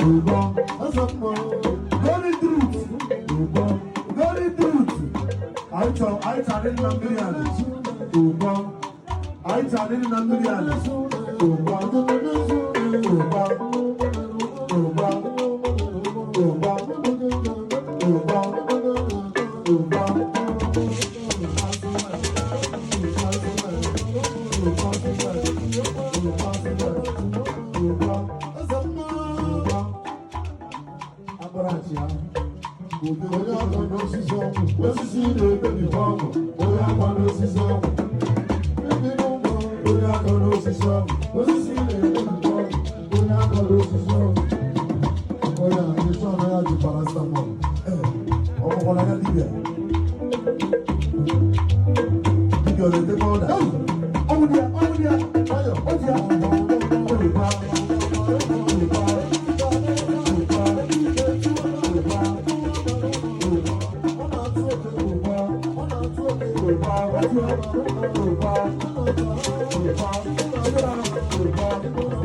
Ụbọ, eze mmụọ. Very truth. Ụbọ, very truth. Anyị chọrọ, anyị chọrọ ịdị na mmiri ala. Ụbọ, anyị chọrọ ịdị na mmiri ala. Ụbọ, ụbọ, ụbọ, ụbọ, ụbọ, ụbọ. Onye akwa n'osisi ọgwụ, osisi na-emebikwa ọgwụ, onye akwa n'osisi ọgwụ. Onye akwa n'osisi ọgwụ, osisi na-emebikwa ọgwụ, onye akwa n'osisi ọgwụ. Onye a, ndị chọọ na ya ji paracetamol. Ọ bụkwara ya dibịa. Dibịa ọ na-edekwa ọda? Ọgwụ dị ya, ọgwụ dị ya, ọ dị ya. Ụba, ụba, ụba, ụba, ụba, ụba, ụba, ụba, ụba.